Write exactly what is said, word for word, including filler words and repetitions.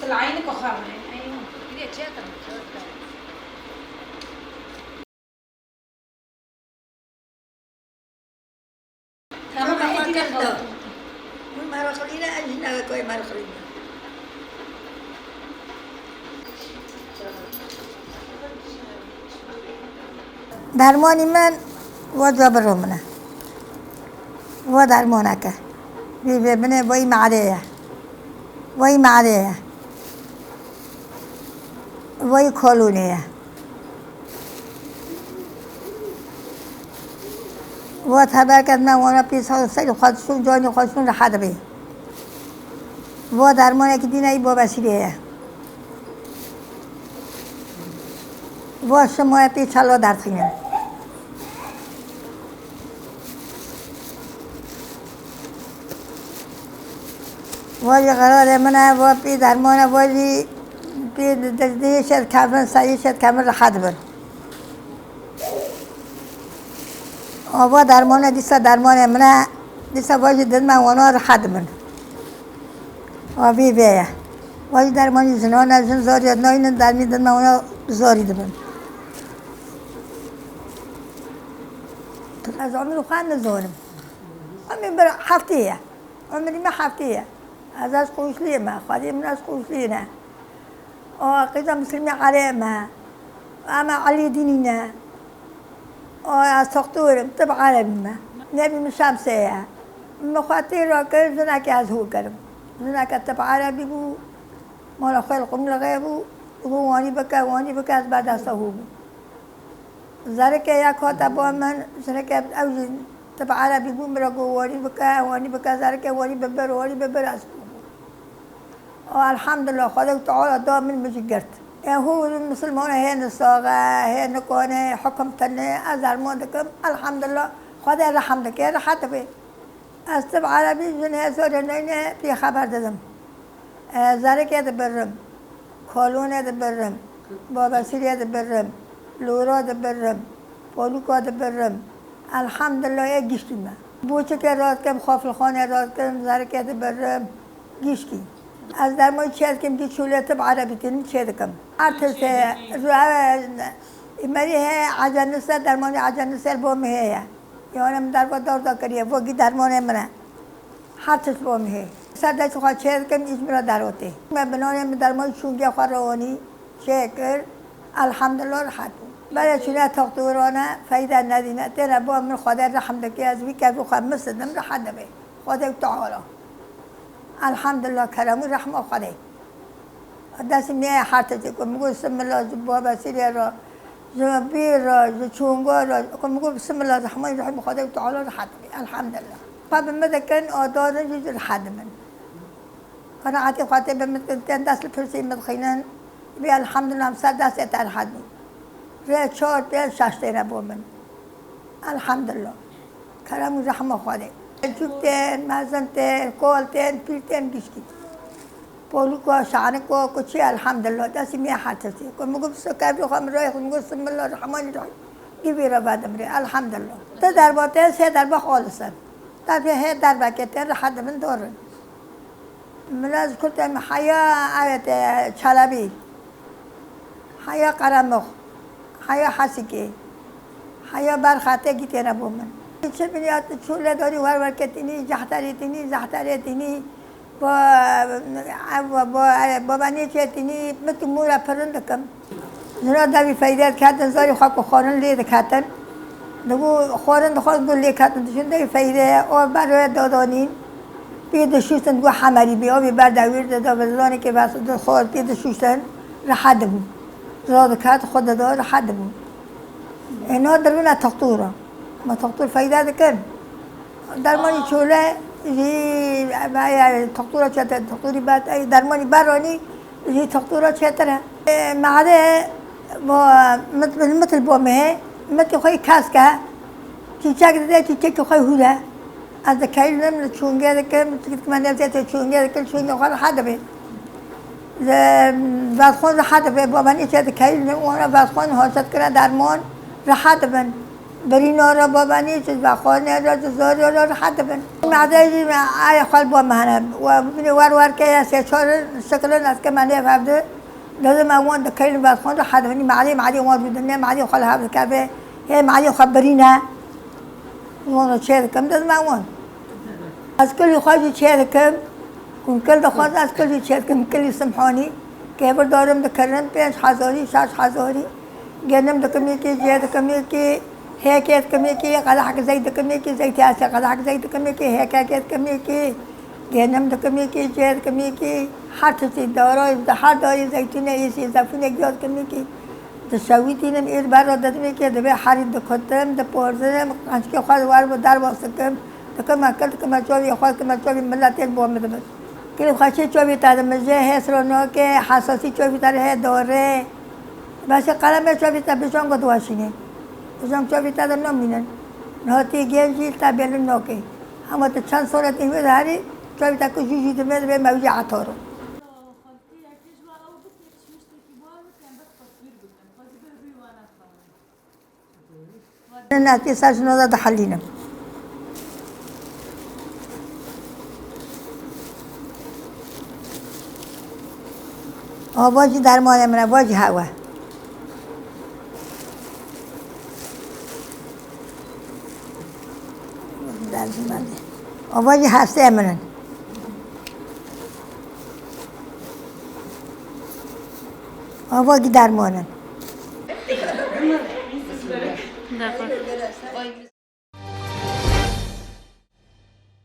العين كخامة. Tamam, ama katta. Bu maraqlıyla, en jina ve koy maraqlıyla. Dermanî min, we cabiro min e. We dermaneke. Vî vê min e, vayî meadê ye. Vayî meadê ye. Vayî kolonê ye. We teberket me, wana pî ser, serî xwe dişûn, canî xwe dişûn, rehet dibî. We dermanekî dîne yî babesîrê ye. Va şima pê çala derdixînin. Va ji qerarê min e, va pê derman e, va jî pê di, di, dihê şetkevin, seyê şetkevin rehet bin. A va derman e, dîsa dermanê min e, dîsa va jî didime wana rehet bin. A vê vê ye. Vay dermanî jinan e, jin zarî naynin, dermî din me wana zarî dibin. Ez umrî xwe nizanim. Umrî bir heftê ye. Umrî me heftê ye. Ez, ez qoşliyê me, xwedî min ez qoşliyê ne. O qîza Misilmî Erê me. Eme Elî Dînî ne. O ez doktor im, tib erebî me. Nevî min Şemsê ye. Min xwe tê ra kir, jinekê ez hû kirim. Jineke tib erebî bû, mala xwe li Qumlixê bû, û wanî bike, wanî bike, ez berdesta hû bûm. Zerikê yek hate ba min, jinekê ew jî tib erebî bû, min re got wanî bike, wanî bike, zerikê wanî bibir, wanî bibir, ez hû bûm. O, elhamdulillah, Xwedê Teala da min, min jî girt. E, hû misilmane hê nisax e, hê nikane, hukum tune, ez derman dikim, elhamdulillah, Xwedê rehm dike, rehet dibe. Ez tib erebî jin hê zorê neyne pê xeber didim. E, zerikê dibirim, kolonê dibirim, babesîrê dibirim, lûra dibirim, polûka dibirim. Elhamdulillah, ê giştî me. Boçikê radikim, xafilxanê radikim, zerikê dibirim. Gişkî. Ez dermoyî çê dikim, gî çûlê tib erebî tînin çê dikim. Her tiştê, ru-, ev, merî heye, ecenise, dermanî ecenise bo min heye. Yani min derva dar da kiriye, vokî dermanê min e. Her tişt bo min heye. Ser destê xwe çê dikim, îc min re derotê. Me binanê min dermoyî çûngê xwe re onî çê kir. Elhamdulillah, rehet bû. Bere çûne toxtorane, feyde nedîne. Têne bo min Xwedê rehm dike, ez vî kevî xwe misidim, rehet dibe. Xwedê Teala. Elhamdulillah, kerem û rehma Xwedê. Destê me ye her tiştê ku min got simila ji babesîrê re, ji bîr re, ji çûnga re, ku min got simila rehmanî rehîm Xwedê Teala rehet bî. Elhamdulillah. Xwe bi min dikin, a darin jî rehet dibin. Qenaetê Xwedê bi min dikin, tên dest li pirsî min dixînin. Bî elhamdulillah, em ser destê te rehet bûn. Rê çar, pênc, şeş têne bo min. Elhamdulillah. Kerem û rehma Xwedê. Çûk tên, mezin tên, kol tên, pîr tên, gişkî. Polîko, şaniko, kuçî, elhamdulillah. Destê me ye her tiştê. Ku min got, "Biso kevlî xwe min rayê xwe", min got, "Bismillah rehmanî rehîm." Dî vî re vedimrê, elhamdulillah. Ti derba tên, sê derba xalisin. Destê hê derbekê tên, rehet dibin dorin. Min ez kurtê min heya, evet, e, Çelebî. Heya Qeremix, heya Hesikê, heya Berxatê gî têne bo min. Çi biniyat çûle dorî wer wer ketînî, cehterê tînî, zehterê tînî, bo, ev, bo, bo benê çê tînî, mit û mû re pirin dikim. Jina devî feyde diketin, zarî xwe ku xwarin lê diketin. Digo xwarin dixwest, got lê ketin, dişin devî feyde ye, o ber wê dadanîn. Pê dişuştin, digo hemerî bê, o bê ber dewîr dida, bi zilanekê bes dixwar, pê dişuştin, rehet dibû. Zira diket, xwe dida, rehet dibû. Ê, na dirûne toxtora. Ma toxtor feyde dikin. Dermanî çole jî, yani, toxtora çete, toxtorî bet, ey, dermanî beranî jî toxtora çêtir e. Ê, made, bo, mit, mit, mit bo me, mitê xwe kesk e. Çîçek dide, çîçekê xwe hûr e. Ez dikeylim, li çûngê dikim, çikî dikime nefsê te çûngê dikim, çûngê xwe rehet dibe. Li vextxan rehet dibe, babanî çê dikeylim, wana vextxan hacet kire derman rehet dibin. Birîna re babanî, ji vexwarinê re, ji zorê re rehet dibin. Mehde jî me ayê xwe li bo me hene. We bibînî wer wer ke ya sê çar şikilin ez kime nêv hevdi. Dizim me wan dikerin ber xwe rehet dibin. Malî, malî wan rûdine, malî xwe li hev dikeve. Hê malî xwe birîne. Wan çê dikim, dizim me wan. Ez kilî xwe jî çê dikim. Hûn kil dixwazin, ez kil jî çê dikim. Kilî Simhanî. Kêvir darim dikirin, pênc hezarî, şeş hezarî. Genim dikim yekî, cê dikim yekî. Hêkê dikim yekî, qedehek zeyt dikim yekî, zeytê esê qedehek zeyt dikim yekî, hêkekê dikim yekî. Genim dikim yekî, cê dikim yekî. Her tiştî daroy, her dayî zeytûnê, îsî zeytûnê giya dikim yekî. Dişewitînim, êr ber re didimê kê, divê herî dikutim, diporzinim, qençkê xwe wer bi derbas dikim, dikime kil, dikime çavê xwe, dikime çavê miletê bo min dibin. Kil xweşê çavê te dimije, hês re nake, hesasî çavê te re hê dore. Beşê qelemê çavê te bijang diweşînê. Bijang çavê te de namînin. Niha tê gêncî te bêlin nake. Hema tu çend sala tê wê de herî, çavê te ku jû jû dime, divê mewcê etaro. Netî ser ji noda dihelînim. Ava jî dermanê min e, va jî hewe. Ava jî hestê min in. Ava jî derman in. D'accord.